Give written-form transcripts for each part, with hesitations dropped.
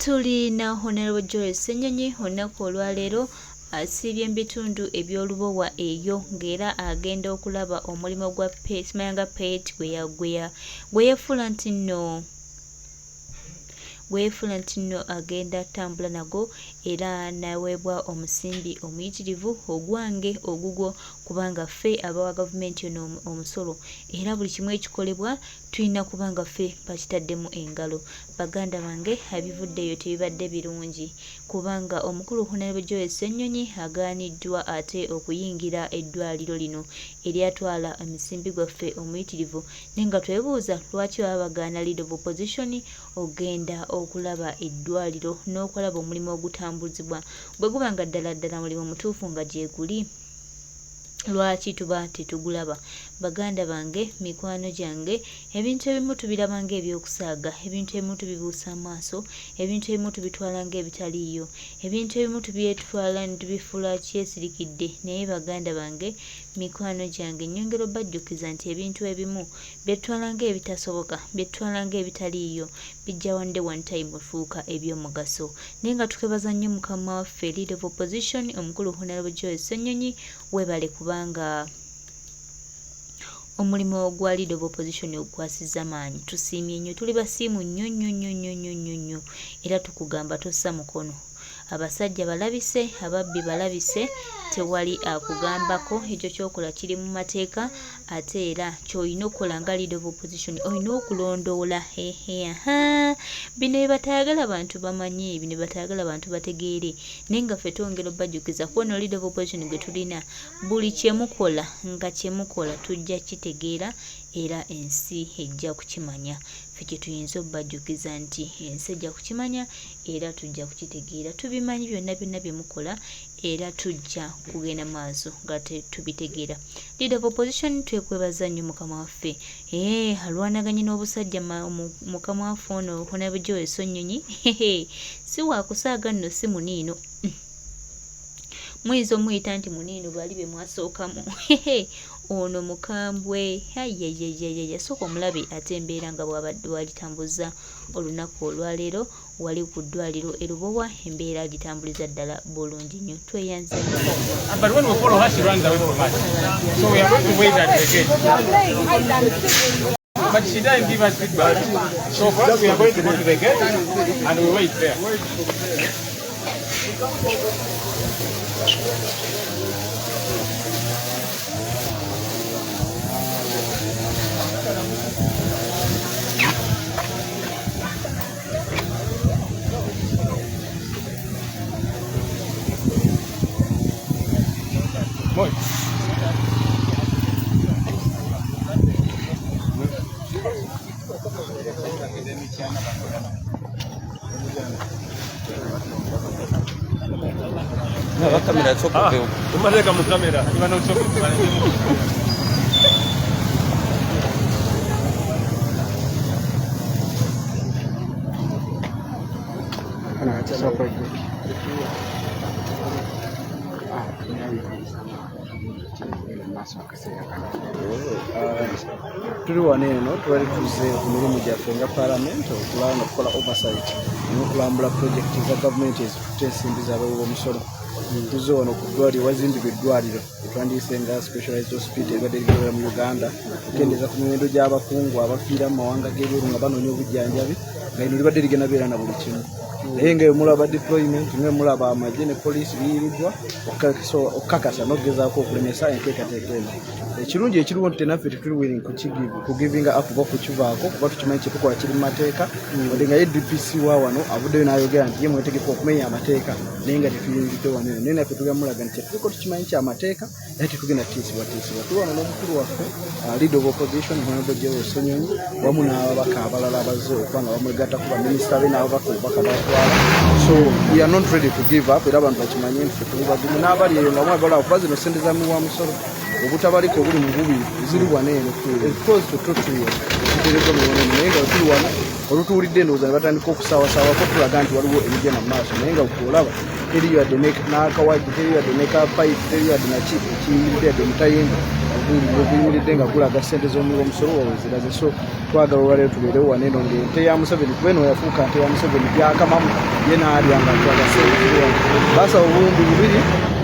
Tuli na Honorable Joel Ssenyonyi olunaku olwaleero asiibye mu bitundu eby'Olubowa eyo ng'era agenda okulaba omulimu gwa Simayanga Pet gwe yeefuula nti nno gwe yeefuula nti nno agenda tambula nagwo era n'aweebwa omusimbi omuyitirivu ogwange ogugwo kubanga ffe abawa gavumenti eno omusolo era buli kimu ekikolebwa tulina kuba nga ffe bakitaddemu engalo. Baganda bange ebivudde eyo tebibadde birungi kubanga omukulu Honorable Joel Ssenyonyi agaaniddwa ate okuyingira eddwaliro lino eryatwala omusimbi gwaffe omuyitirivu naye nga twebuuza lwaki baba bagaana leader of opposition ogenda okulaba eddwaliro n'okulaba omulimu ogutambuzibwa bwe guba nga ddala ddala mulimu mutuufu nga gyeguli lwaki tuba tetugulaba. Baganda bange, mikwano gyange, ebintu ebimu tubiraba ng'ebyokusaaga, ebintu ebimu tubibuusa amaaso, ebintu ebimu tubitwala ng'ebitaliiyo, ebintu ebimu tubyetwala ne tubifuula kyesirikidde naye baganda bange, mikwano gyange nnyongera obbajjukiza nti ebintu ebimu bye tutwala ng'ebitasoboka, bye tutwala ng'ebitaliiyo bijja one day one time ofuuka eby'omugaso. Naye nga tukwebaza nnyo mukama waffe leader of opposition omukulu Honorable Joel Ssenyonyi weebale kubanga omulimu gwa leader of opposition ogukwasizza maanyi. Tusiimye nnyo, tuli basiimu nnyo nnyo nnyo nnyo nnyo nnyo nnyo era tukugamba tossa mukono. Abasajja balabise, ababbi balabise, tewali akugambako ekyo ky'okola kiri mu mateeka ate era ky'olina okukola nga leader of opposition olina okulondoola hehe aha bino bye batayagala bantu bamanye, bino bye batayagala bantu bategeere naye nga ffe twongera obbajjukiza ku ono leader of opposition gwe tulina buli kye mukola nga kye mukola tujja kitegeera era ensi ejja kukimanya. Ffe kye tuyinza obbajjukiza nti ensi ejja kukimanya era tujja kukitegeera. Tubimanyi byonna byonna bye mukola era tujja kugenda maaso nga tubitegeera. Leader of opposition twekwebaza nnyo mukama waffe. Alwanaganye n'obusajja mukama waffe ono Honorable Joel Ssenyonyi si waakusaaga nno si muniino. Muyinza omuyita nti muniino bali be mwasookamu. Ono mukambwe ayayayaya sooka omulabe ate embeera nga bw'abadde bw'agitambuza olunaku olwaleero wali ku ddwaliro e Lubowa embeera agitambuliza ddala bulungi nnyo. Tweyanze. But when we follow her, she runs away from us. So we are going to wait at the gate. But she doesn't give us feedback. So for us, we are going to go to the gate and we wait there. Moi. Kamera Tumaleka mu kamera. Tuli wano eno twali tuzze ku mirimu gyaffe nga paalamenti okulaba nga tukola oversight n'okulambula pulojekiti za gavumenti ezitutte ensimbi z'abawi b'omusolo. Tuzze wano ku ddwaliro wazimbibwa eddwaliro etwandiise nga specialized hospital ebadde libeera mu Uganda okukendeeza ku miwendo gy'abakungu abafiira mu mawanga g'ebweru nga banoonya obujjanjabi nga lino libadde ligenda beera na buli kimu naye nga mulaba deployment nga mulaba amagye ne poliisi biyiriddwa okukakasa n'okugezaako okulemesa enteekateeka eno. Ekirungi ekiriwo nti naffe tetuli willing kugivinga up oba kukivaako kuba tukimanyi kyetukola kiri mu mateeka wadde nga ye DPC wa wano avuddeyo n'ayogera nti ye mwetegefu okumenya amateeka naye nga tetuyingidde wano eno naye naffe tugenda mulaga nti kyetuliko tukimanyi kyamateeka naye tetugenda tiisibwatiisibwa. Tuli wano n'omukulu waffe leader of opposition Honorable Joel Ssenyonyi wamu n'ababaka abalala abazze okuba nga bamwegattako baminisita be n'ababaka obubaka batwala. So we are not ready to give up era abantu bakimanye nti tuli bagumu n'abali eyo nga mwabalaba kuba zino ssente za muwa musolo obutabalika obuli mu bubiri ziri wano eno close to 2 trillion ziteereddwa mu wano eno naye nga tuli wano olutuwulidde endowooza ne batandika okusaawasaawaako tulaga nti waliwo ebigenda mu maaso naye nga olaba teriyo yadde n'akawagi teriyo yadde ne kapayipu teriyo yadde naki ekiyimiridde yadde omutayimbwa Oguyimiridde oguyimiridde nga gulaga ssente z'omuwi w'omusolo wawe ziraze. So twagala olwaleero tubeerewo wano eno ng'ente ya Museveni, kuba eno yafuuka nte ya Museveni, gyakamamu ye n'alya nga atwala ssente ziri wano. Basaba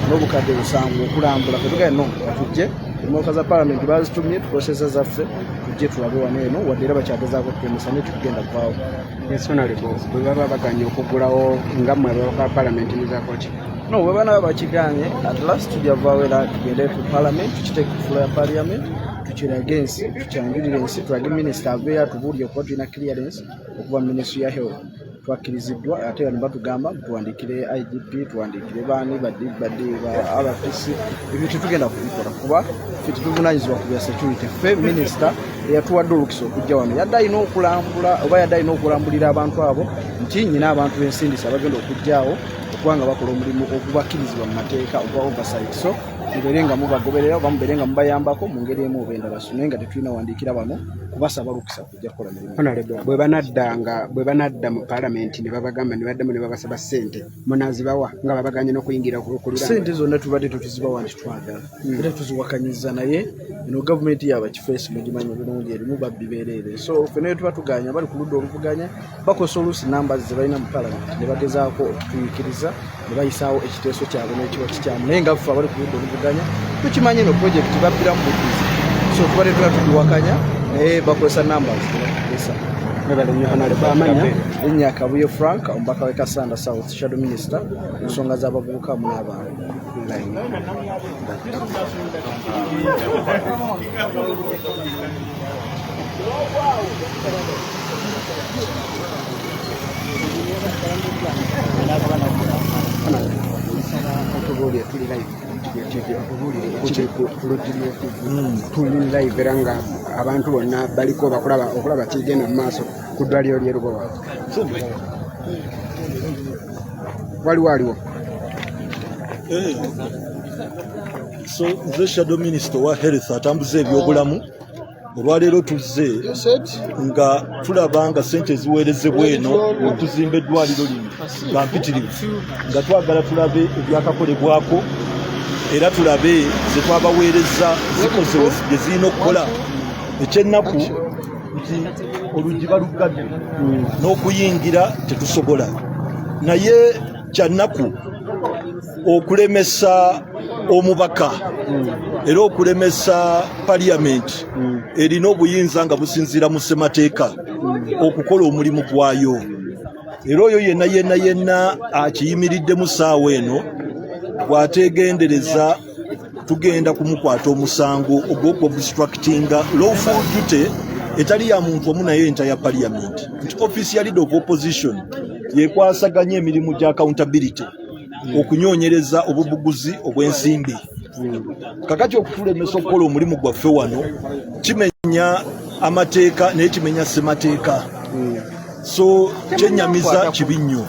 2700 okulambula. Fe tugaye no tujje, emmotoka za palamenti bazitumye, tukozesa zaffe, tujje tulabe wano eno, wadde era bakyagezaako okutulemesa, naye tetugenda kuvaawo. Yes, Honorable, bwe baba baganye okuggulawo, nga mmwe ababaka ba palamenti muzaako ki? No, bwe banaba bakiganye, at last tujja vaawo era tugende ku parliament, tukiteeke ku floor ya parliament, tukirage ensi, tukyanjulire ensi, tulage minisita aveeyo atubuulire, kuba tulina clearance okuva mu ministry ya health, twakkiriziddwa. Ate bano batugamba tuwandiikire IGP, tuwandiikire baani badi badi ba RPC. Ebyo tetugenda kubikola kuba ffe tetuvunanyizibwa ku bya security. Ffe minisita eyatuwadde olukisa okujja wano yadde alina okulambula oba yadde alina okulambulira abantu abo nti nyina abantu b'ensindisa abagenda okujjaawo okuba nga bakola omulimu ogubakkirizibwa mu mateeka ogwa oversight, so mubeere nga mubagoberera oba mubeere nga mubayambako mu ngeri emu oba endala. So naye nga tetulina wandiikira bano kubasaba lukisa kujja kukola mirimu. Honorable, bwe banadda mu palamenti ne babagamba ne baddamu ne babasaba ssente, munazibawa nga babaganye n'okuyingira ku Ssente zonna tubadde tetuzibawa nti twagala, era tuziwakanyiza, naye eno gavumenti yaaba kifeesi mugimanyi bulungi, erimu babbi beereere. So ffe naye tuba tuganya, bali ku ludda oluvuganya bakozesa oluusi namba ze balina mu palamenti ne bagezaako okutuyikiriza ne bayisaawo ekiteeso kyabwe n'ekiba kikyamu, naye nga ffe abali ku ludda oluvuganya tukimanyi eno projekiti babbiramu buddizi, so tubadde tuba tugiwakanya, naye bakozesa numbers tebatugesa. Mwebale nnyo, Honorable. Amanya? Linnya Kabuye Frank, omubaka w'e Kasanda South, shadow minister ku nsonga z'abavubuka mu n'abaana. Otubuulire, tuli live TV, otubuulire ekiri ku luggi lw'e TV. Tuli live era nga abantu bonna baliko bakulaba, okulaba kigenda mu maaso ku ddwaliro ly'e Lubowa. Waliwo aliwo. So nze shadow minister owa health atambuza ebyobulamu. Olwaleero tuzze nga tulaba nga sente eziweerezebwa eno okuzimba eddwaliro lino nga mpitirivu, nga twagala tulabe ebyakakolebwako era tulabe ze twabaweereza zikoze bye zirina okukola. Ekyennaku nti oluggi baluggadde n'okuyingira tetusobola, naye kyannaku okulemesa omubaka era okulemesa paliyamenti erina obuyinza nga businziira mu ssemateeka okukola omulimu gwayo. Era oyo yenna yenna yenna akiyimiriddemu saawa eno bw'ateegendereza, tugenda kumukwata omusango ogw'okuobstructinga lawful duty etali ya muntu omu naye entire parliament, nti office ya leader of opposition yekwasaganya emirimu gya accountability, okunyonyereza obubuguzi obw'ensimbi. Kakati okutulemesa okukola omulimu gwaffe wano kimenya amateeka, naye kimenya ssemateeka, so kyenyamiza, kibi nnyo.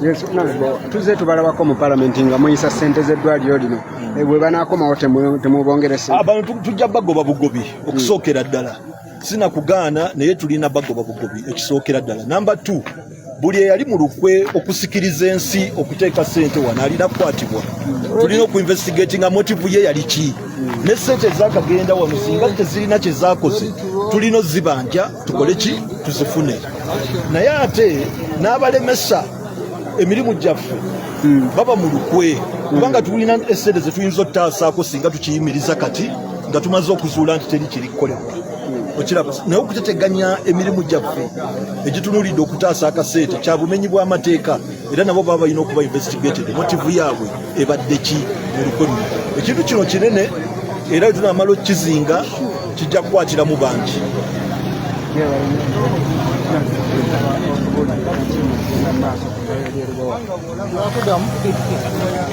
Yes, Honorable, tuzze tubalabako mu palamenti nga muyisa ssente z'eddwaliro lino. Bwe banaakomawo temubongere ssente? Abantu tujja bagoba bugobi okusookera ddala, sinakugaana, naye tulina bagoba bugobi ekisookera ddala. Namba 2, buli eyali mu lukwe okusikiriza ensi okuteeka ssente wano alina kukwatibwa. Tulina okuinvestigatinga motive ye yali ki, ne ssente ezakagenda wano singa tezirina kyezakoze tulina ozibanja, tukole ki tuzifune. Naye ate n'abalemesa emirimu gyaffe baba mu lukwe, kubanga tulina esente zetuyinza okutaasaako singa tukiyimiriza kati nga tumaze okuzuula nti teri kiri kukolebwa. Okiraba, naye okuteteganya emirimu gyaffe egitunuulidde okutaasa akaseete kya bumenyi bw'amateeka, era nabo baba balina okuba investigated, motive yaabwe ebadde ki mu lukwe luno. Ekintu kino kinene, era tunamala okukizinga kijja kukwatiramu bangi.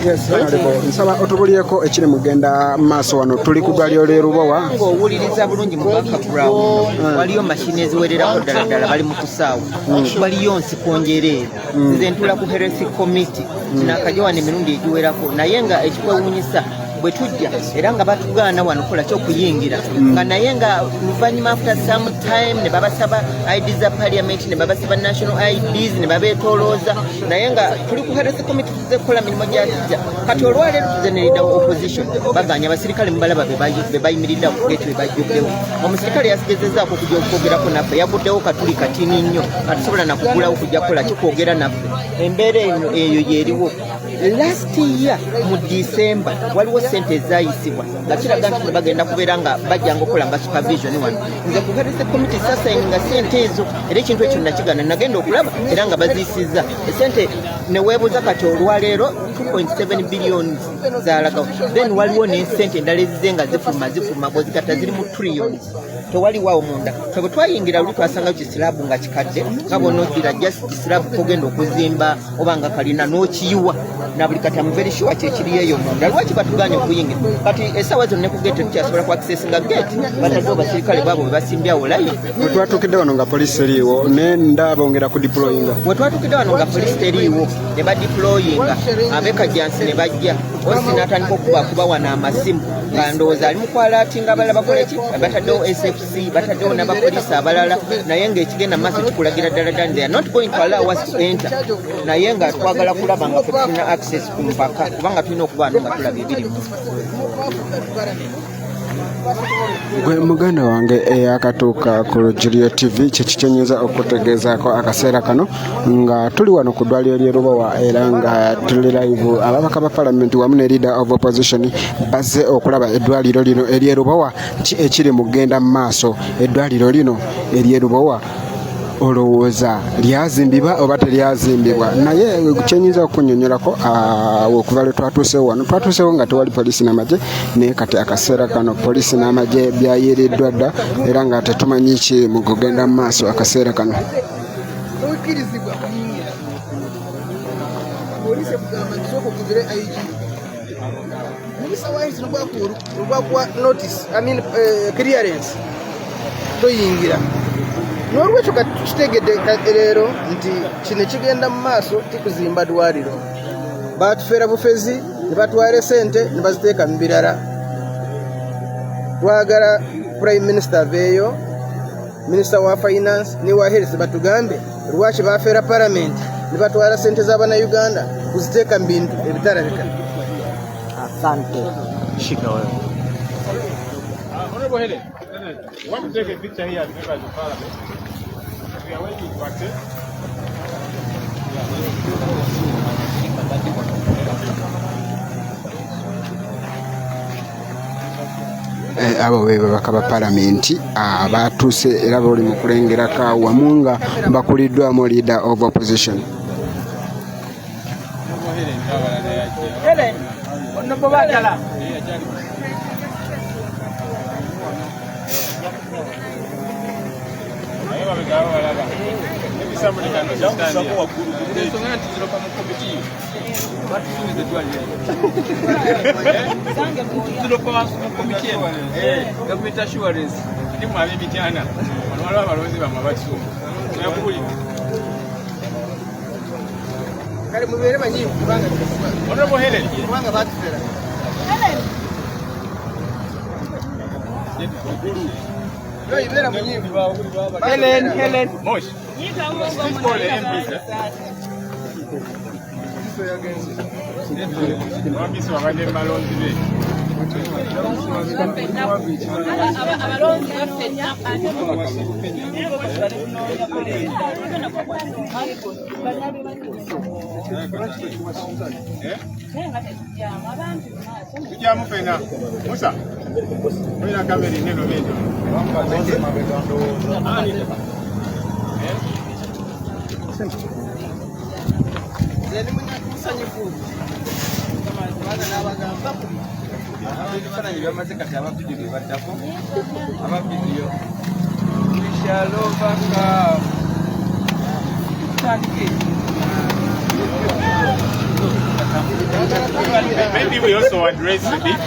Yes, Honorable, nsaba otubulyeko ekiri mugenda maaso wano. Tuli ku ddwaliro ly'e Lubowa. Ng'owuliriza bulungi, mu background waliyo mashini eziwererako ddala ddala, bali mu kusaawa, waliyo nsiko njereere. Nze ntula ku health committee, nakajja wano emirundi egiwerako, naye nga ekikwewuunyisa Bwe tujja era nga batugaana wano kola kyokuyingira, nga naye nga luvannyuma after some time ne babasaba ID za parliament, ne babasaba national IDs, ne babeetolooza, naye nga tuli ku health committee, tuze kukola mirimu gya kijja. Kati olwaleero tuze ne leader wa opposition, baganya abasirikale, mubalaba be bayimiridde ku gate, be bajjuddewo. Omusirikale yasigezezaako okujja okwogerako naffe, yaguddewo katuli katini nnyo, katusobola nakugulawo kujja kukola kikwogera naffe. Embeera eno eyo yeeriwo. Last year mu December waliwo sente ezayisibwa nga kiraga nti bagenda kubeera nga bajjanga okukola nga supervision wano. Nze ku health committee sasayininga sente ezo, era ekintu ekyo nakigana. Nagenda okulaba era nga baziyisizza esente, neweebuuza kati olwaleero 2.7 billion zalagawo. Then waliwo n'esente endala ezize nga zifuluma zifuluma, bwezigata ziri mu trillions. Tewaliwo munda. Ffe bwe twayingira luli twasangayo kislab nga kikadde, nga bw'onoddira just kislab kogenda okuzimba oba nga kalina n'okiyiwa na buli. Kati am very sure kyekiri eyo munda. Lwaki batuganye okuyingira? Kati essaawa zonna ku gate tukyasobola ku accessinga gate, bataddewo basirikale baabo be basimbyawo line. Bwe twatuukidde wano nga poliisi eriiwo, ne ndaba bongera ku deployinga. We twatuukidde wano nga poliisi teriiwo, ne badeployinga ab'ekajjansi ne bajja. Osi n'atandika okubakuba wano amasimu, nga ndowooza ali mu kwalertinga abalala bakola ki. Bataddewo SFC, bataddewo n'abapoliisi abalala, naye ng'ekigenda mu maaso kikulagira ddala ddala they are not going to allow us to enter. Naye nga twagala kulaba nga ffe tulina access ku mpaka, kubanga tulina okuba wano nga tulaba ebirimu. Gwe muganda wange eyakatuuka ku Lujulio TV, kyeki kyenyinza okutegeezaako akaseera kano nga tuli wano ku ddwaliro ly'e Lubowa, era nga tuli live. Ababaka ba palamenti wamu ne leader of opposition bazze okulaba eddwaliro lino ery'e Lubowa, ki ekiri mu kugenda mu maaso. Eddwaliro lino ery'e Lubowa olowooza lyazimbibwa oba teryazimbibwa? Naye kyenyinza okunyonyolako, okuva lwe twatuusewo wano, twatuusewo nga tewali poliisi n'amagye, naye kati akaseera kano poliisi n'amagye byayiriddwa dda, era nga tetumanyi ki mu kugenda mu maaso akaseera kano. Tokkirizibwa kuyingira. Poliisi ekugamba nti sooka okubire IG. Minisita wa health nogwakuwa notice, I mean, clearance, toyingira. N'olwekyo kati tukitegedde leero nti kino ekigenda mu maaso tikuzimba ddwaliro, batufera bufezi ne batwala esente ne baziteeka mu birala. Twagala prime minister aveeyo, minisita wa finance ne wa health, batugambe lwaki bafeera parliament ne batwala sente z'abannayuganda kuziteeka mu bintu ebitalabika. Asante. Honorable Helen, we want to take a picture here as members of parliament. We are waiting to accept. Abo be babaka ba palamenti abatuuse, era bali mu kulengerako wamu nga bakuliddwamu leader of opposition. Honorable Helen, abalala yajja. Helen, honorable Bagala. Naye mabega abo balaba. Maybe somebody can also stand here. Ensonga nti ziropa mu komiti, batusuubiza eddwaliro, ziropa wansi mu komiti eno, government assurance. Ndi mu ab'emityana. Wano waliwo abalonzi bammwe abakisumba. Yakubulidde. Kale mubeere banyiivu kubanga Honorable Helen. kubanga batufera. Beera munyiivu. Helen, Helen. Mosh. Please call the MPs. Eh? Wambisi wabadde mu balonzi be. Abalonzi baffe ate. Eh? Tujjamu ffenna. Musa, olina kamera ennene oba ento? Eh? Nze ndi musanyufu kubanga n'abagamba Ebifaananyi byamaze, kati aba vidiyo bye baddako. Aba vidiyo, we shall overcome. Tutandike. Maybe we also address a bit.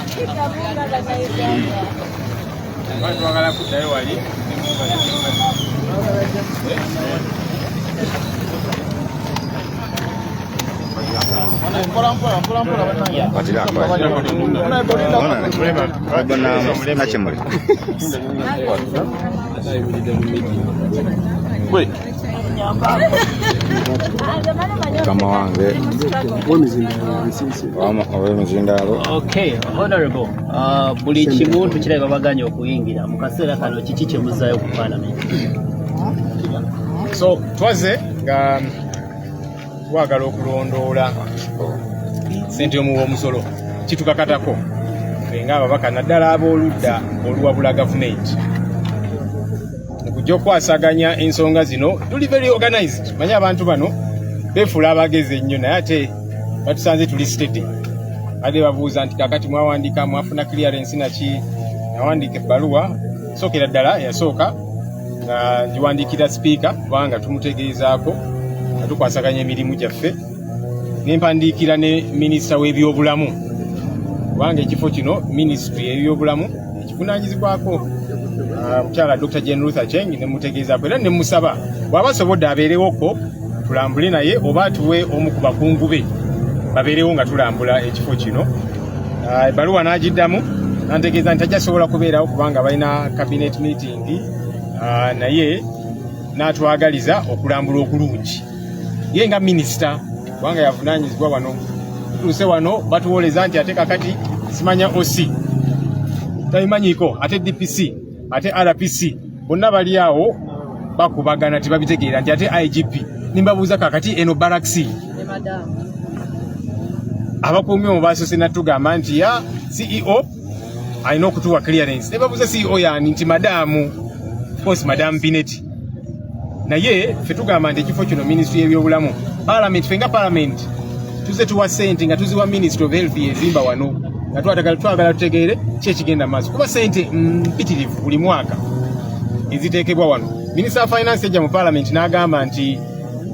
Kuba twagala kuddayo wali. Nakimuli. Mukama wange ow'emizindaalo. Okay, honorable, buli kimu tukiraba baganya okuyingira mu kaseera kano, kiki kye muzzaayo ku parliament? So twaze nga twagala okulondoola sente y'omuwa omusolo. Kitukakatako ffe ng'ababaka, naddala ab'oludda oluwabula gavumenti mu kujja okukwasaganya ensonga zino. Tuli very organized. Manyi abantu bano beefuula abagezi ennyo, naye ate batusanze tuli steady. Badde babuuza nti kakati mwawandiika, mwafuna clearance naki? Nawandiika ebbaluwa sookera ddala eyasooka nga ngiwandiikira sipiika, kubanga tumutegeezaako nga tukwasaganya emirimu gyaffe, nempandiikira ne minisita w'ebyobulamu, kubanga ekifo kino minisitule y'ebyobulamu ekivunanyizibwako, mukyala Dr Jane Ruth Acheng, nemutegeezaako era nemusaba bw'aba asobodde abeerewoko tulambule naye, oba atuwe omu ku bakungu be babeerewo nga tulambula ekifo kino. Ebbaluwa n'agiddamu nantegeeza nti tajja sobola kubeerawo kubanga balina cabinet meeting, naye n'atwagaliza okulambula okulungi ye nga minisita, kubanga yavunaanyizibwa wano. Tutuuse wano batuwoleza nti ate kakati simanya OC tabimanyiiko, ate DPC, ate RPC, bonna bali awo bakubagana, tebabitegeera, nti ate IGP. Nimbabuuza kakati eno barracks abakuumi omwo basoose natugamba nti ya CEO alina okutuwa clearance. Ne babuuza CEO yani, nti madaamu, of course Madam Pinetti. Naye ffe tugamba nti ekifo kino ministry y'ebyobulamu, parliament, ffe nga parliament tuze tuwa sente nga tuziwa Ministry of Health ezimba wano, nga twagala tutegeere ki ekigenda maaso, kuba sente mpitirivu buli mwaka eziteekebwa wano. Minisita wa finance ejja mu parliament n'agamba nti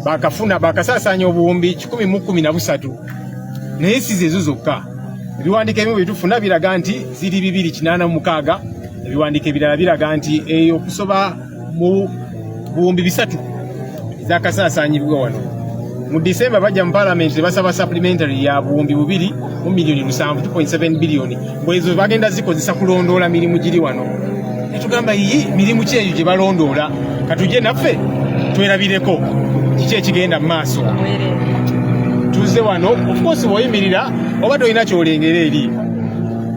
bakafuna bakasaasaanya obuwumbi 113, naye si zezo zokka. Ebiwandiiko ebimu byetufuna biraga nti ziri 286, ebiwandiiko ebirala biraga nti eyo okusoba mu 3000 ezakasaasaanyibwa wano. Mu Disemba bajja mu parliament ne basaba supplementary ya 2.7 biliyoni, 2.7 biliyoni, bwezo bagenda zikozesa kulondoola mirimu giri wano. Netugamba, iyi mirimu ki eyo gye balondoola? Katujje naffe twerabireko kiki ekigenda mu maaso. Tuze wano, of course bw'oyimirira oba tolina kyolengera eri,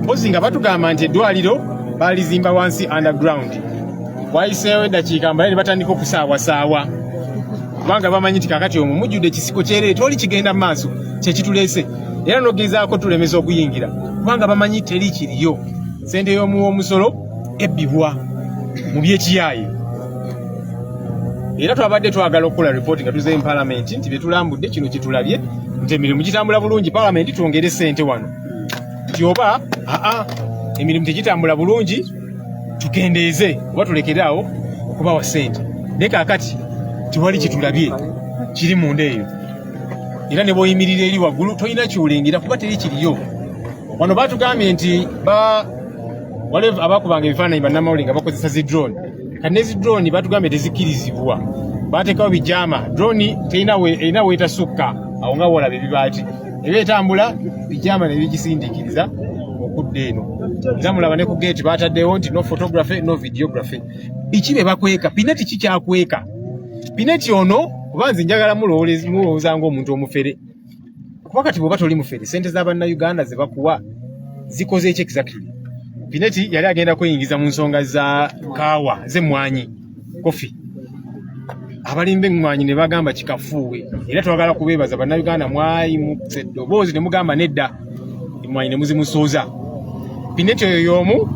mpozi nga batugamba nti eddwaliro balizimba wansi underground. Wayiseewo eddakiika mbale ne batandika okusaawasaawa, kubanga bamanyi nti kakati omwo mujjudde ekisiko kyereere, toli kigenda mu maaso kyekituleese, era nogezaako tulemesa okuyingira kubanga bamanyi teri kiriyo. Sente y'omuwa omusolo ebbibwa mu byekiyaaye. Era twabadde twagala okukola ripooti nga tuze mu palamenti nti byetulambudde kino kyetulabye, nti emirimu gitambula bulungi, palamenti twongere sente wano, nti oba aa emirimu tegitambula bulungi tukendeeze oba tulekere awo okubawa sente. Naye kaakati tewali kyetulabye kiri munda eyo, era ne bw'oyimirira eri waggulu tolina kyolengera kuba teri kiriyo. Wano batugambye nti ba waliwo abakubanga ebifaananyi bannamawulire nga bakozesa zi drone. Kati ne zi drone batugambye tezikkirizibwa, bateekawo bijama. Drone terina erina weetasukka awo nga wolaba ebibaati eba etambula, bijama ne bigisindiikiriza okudda eno. Era mulaba ne ku gate bataddewo nti no photography, no videography. Biki bye bakweka? Pinetti kikyakweka Pinetti ono? Kuba nze njagala mulowooza ng'omuntu omufere, kuba kati bw'oba toli mufere, sente z'abannayuganda ze bakuwa zikoze eki exactly? Pinetti yali agenda kweyingiza mu nsonga za kaawa z'emmwanyi, coffee. Abalimba emmwanyi ne bagamba kikafuuwe, era twagala kubeebaza bannayuganda, mwayimukisa eddoboozi ne mugamba nedda, emmwanyi ne muzimusooza. Pinetti oyo y'omu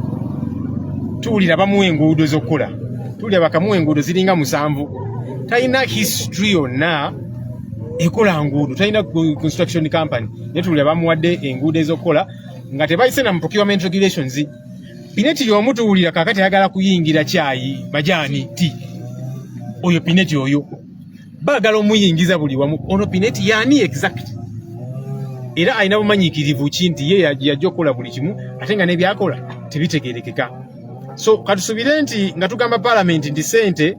tuwulira bamuwa enguudo z'okukola, tuwulira bakamuwa enguudo ziringa 7. Talina history yonna ekola nguudo, talina construction company, naye tuwulira bamuwadde enguudo ez'okukola nga tebayise na mu procurement regulations. Pinetti y'omu tuwulira kaakati ayagala kuyingira kyayi, majaani, tea. Oyo Pinetti oyo baagala omuyingiza buli wamu. Ono Pinetti yaani exact? Era alina bumanyiikirivu ki nti ye yajja okukola buli kimu, ate nga n'ebyakola tebitegerekeka? So katusubire nti nga tugamba palamenti nti sente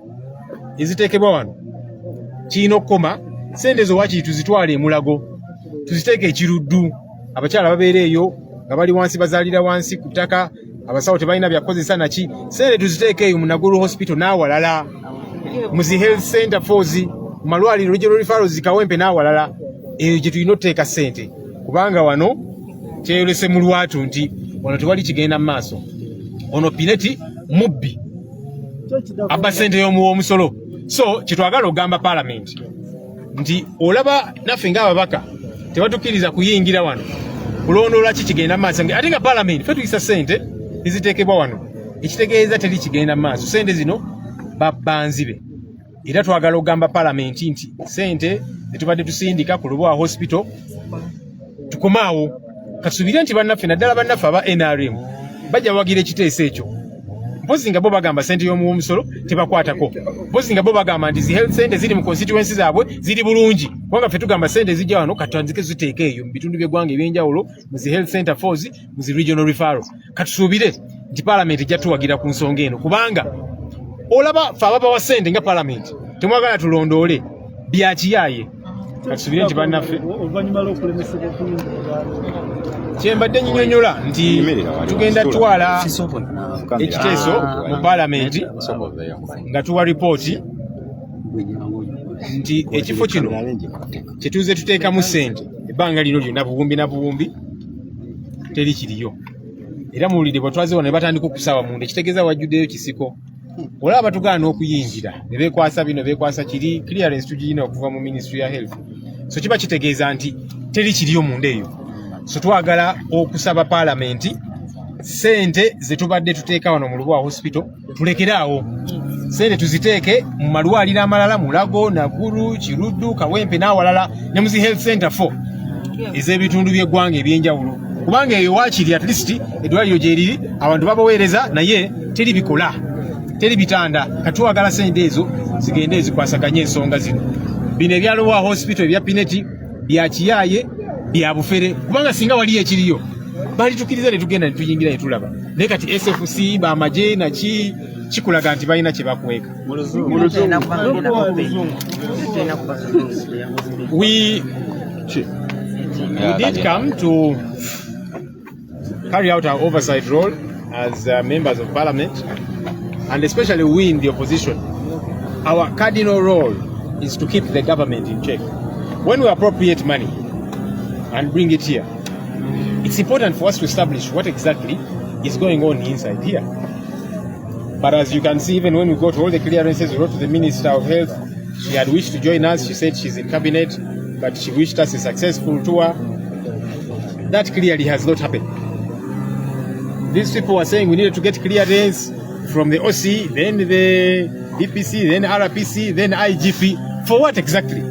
eziteekebwa wano kirina okukoma, sente ezo wakiri tuzitwale emulago. Tuziteeke ekiruddu, abakyala babeera eyo nga bali wansi, bazaalira wansi ku ttaka, abasawo tebalina byakukozesa naki. Sente tuziteeke eyo mu Naguru Hospital n'awalala, mu zi health center fours, mu malwaliro regional referrals Kawempe n'awalala. Eyo gye tulina otuteeka sente, kubanga wano kyeyolese mu lwatu nti wano tewali kigenda mu maaso. Ono Pineti mubbi, abba sente y'omuwa omusolo. So kyetwagala okugamba Palamenti nti olaba naffe ng'ababaka tebatukkiriza kuyingira wano kulondoola ki kigenda mu maaso, ate nga Palamenti ffe tuyisa sente eziteekebwa wano, ekitegeeza teri kigenda mu maaso. Sente zino babbanzibe. Era twagala okugamba Palamenti nti sente zetubadde tusindika ku Lubowa Hospital tukomaawo. Katusuubire nti bannaffe, naddala bannaffe aba NRM, bajja bawagira ekiteeso ekyo, mpozi nga bo bagamba sente y'omuwa omusolo tebakwatako, mpozi nga bo bagamba nti zi health center ziri mu constituency zaabwe ziri bulungi, kubanga ffe tugamba sente zijja wano katutandike ziteeka eyo mu bitundu by'eggwanga ebyenjawulo, mu zi health center fours, mu zi regional referral. Katusuubire nti Palamenti ejja tuwagira ku nsonga eno, kubanga olaba ffe ababawa sente nga Palamenti temwagala tulondoole byakiyaaye. Katusuubire nti bannaffe oluvannyuma lw'okulemesebwa okuyingira kyembadde nyinyonyola nti tugenda tutwala ekiteeso mu Paalamenti nga tuwa ripooti nti ekifo kino kyetuze tuteekamu ssente ebbanga lino lyonna buwumbi na buwumbi teri kiriyo. Era muwulire bwe twaze wano ne batandika okusaawa munda, ekitegeeza wajjuddeyo kisiko. Olaba batugaana okuyingira ne beekwasa bino, beekwasa kiri. Clearance tugirina okuva mu Ministry ya Health, so kiba kitegeeza nti teri kiriyo munda eyo. So twagala okusaba Paalamenti sente ze tubadde tuteeka wano mu Lubowa Hospital tulekere awo, sente tuziteeke mu malwaliro amalala, Mulago, Naguru, Kiruddu, Kawempe n'awalala, ne mu zi health center 4 ez'ebitundu by'eggwanga ebyenjawulo, kubanga eyo waakiri at least eddwaliro gye riri, abantu babaweereza, naye teri bikola, teri bitanda. Katwagala sente ezo zigende ezikwasaganye ensonga zino. Bino ebya Lubowa Hospital ebya Pineti bya kiyaaye, bya bufere, kubanga singa waliyo ekiriyo balitukiriza ne tugenda ne tuyingira ne tulaba. Naye kati SFC bamagye naki kikulaga nti balina kye bakweka. We did come to carry out our oversight role as members of parliament, and especially we in the opposition. Our cardinal role is to keep the government in check. When we appropriate money and bring it here, it's important for us to establish what exactly is going on inside here. But as you can see, even when we got all the clearances, we wrote to the Minister of Health. She had wished to join us. She said she's in cabinet, but she wished us a successful tour. That clearly has not happened. These people were saying we needed to get clearance from the OC, then the DPC, then RPC, then IGP. For what exactly?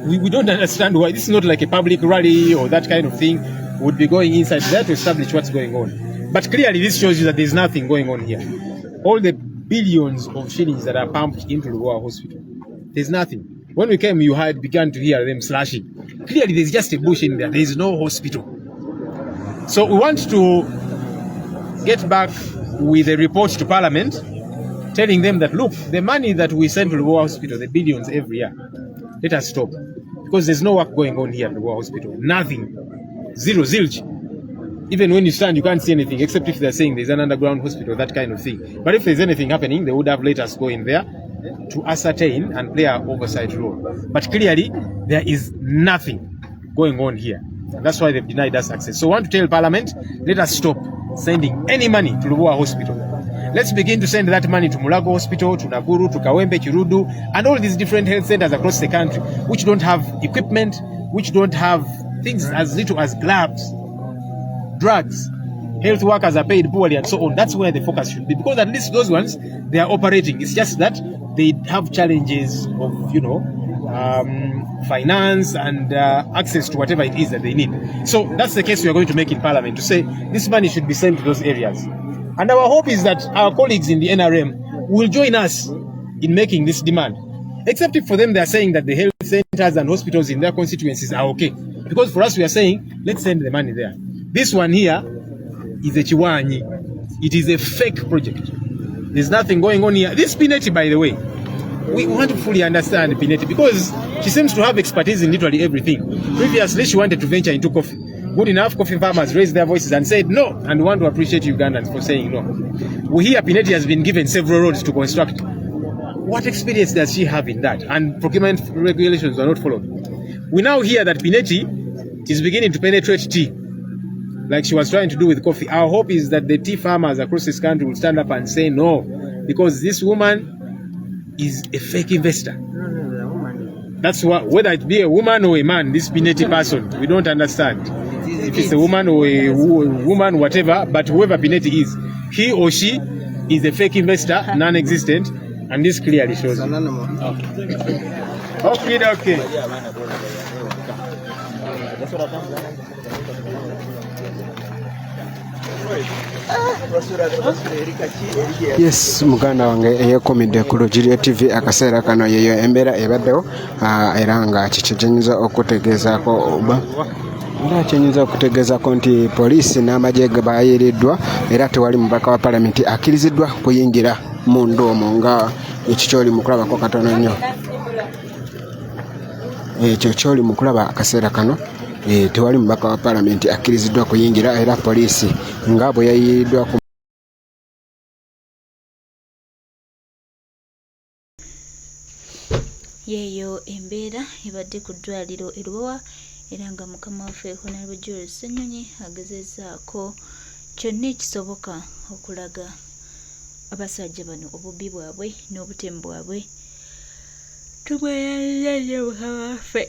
We don't understand why. This is not like a public rally or that kind of thing. We would be going inside there to establish what's going on. But clearly, this shows you that there's nothing going on here. All the billions of shillings that are pumped into Lubowa Hospital, there's nothing. When we came, you had begun to hear them slashing. Clearly, there's just a bush in there. There is no hospital. So we want to get back with a report to Parliament telling them that, look, the money that we send to Lubowa Hospital, the billions every year, let us stop. Because there's no work going on here at Lubowa Hospital. Nothing. Zero, zilch. Even when you stand, you can't see anything, except if they're saying there's an underground hospital, that kind of thing. But if there's anything happening, they would have let us go in there to ascertain and play our oversight role. But clearly, there is nothing going on here. And that's why they've denied us access. So I want to tell Parliament, let us stop sending any money to Lubowa Hospital. Let's begin to send that money to Mulago Hospital, to Naguru, to Kawempe, Kiruddu, and all these different health centers across the country, which don't have equipment, which don't have things as little as gloves, drugs, health workers are paid poorly, and so on. That's where the focus should be, because at least those ones, they are operating. It's just that they have challenges of, finance and access to whatever it is that they need. So that's the case we are going to make in Parliament, to say this money should be sent to those areas. And our hope is that our colleagues in the NRM will join us in making this demand. Except if for them they are saying that the health centers and hospitals in their constituencies are okay. Because for us we are saying, let's send the money there. This one here is a kiwanyi. It is a fake project. There's nothing going on here. This Pinetti, by the way, We want to fully understand Pinetti because she seems to have expertise in literally everything. Previously, she wanted to venture into coffee. Good enough, coffee farmers raised their voices and said no, and we want to appreciate Ugandans for saying no. We hear Pinetti has been given several roads to construct. What experience does she have in that? And procurement regulations are not followed. We now hear that Pinetti is beginning to penetrate tea, like she was trying to do with coffee. Our hope is that the tea farmers across this country will stand up and say no, because this woman is a fake investor. That's what, whether it be a woman or a man, this Pinetti person, we don't understand. If it's a woman or a woman, whatever, but whoever Pinetti is, he or she is a fake investor, non-existent, and this clearly shows it. Okay. Yes, muganda wange eyekumidde ku Lugirye TV akaseera kano yeyo embeera ebaddewo, era nga kiki kyenyinza okutegeezaako oba era kyenyinza okutegeezaako nti poliisi n'amagye bayiiriddwa era tewali mubaka wa palamenti akkiriziddwa kuyingira munda omwo nga ekyo kyoli mu kulabako katono nnyo. Ekyo kyoli mu kulaba akaseera kano, tewali mubaka wa palamenti akkiriziddwa kuyingira era poliisi nga bwe yayiiriddwa ku Yeeyo embeera ebadde ku ddwaliro e Lubowa era nga mukama waffe Honorable Julius Ssenyonyi agezezzaako kyonna ekisoboka okulaga abasajja bano obubbi bwabwe n'obutemu bwabwe. Tumweyanyiza nnyo mukama waffe,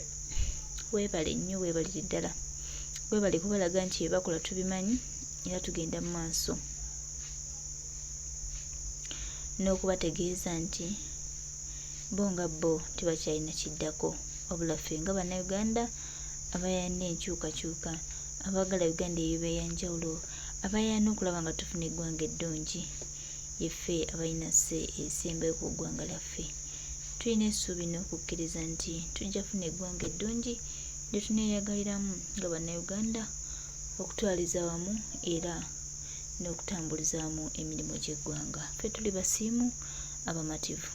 weebale nnyo, weebalire ddala, weebale kubalaga nti bye bakola tubimanyi era tugenda mu maaso n'okubategeeza nti bo nga bo tebakyalina kiddako, wabula ffe nga Bannayuganda abayana enkyukakyuka, abaagala Uganda ebe ey'enjawulo, abayana okulaba nga tufuna eggwanga eddungi, yeffe abalina sse esembayo ku ggwanga lyaffe. Tulina essuubi n'okukkiriza nti tujja kufuna eggwanga eddungi lye tuneeyagaliramu nga Bannayuganda okutwaliza awamu era n'okutambuliza awamu emirimu gy'eggwanga. Ffe tuli basiimu abamativu.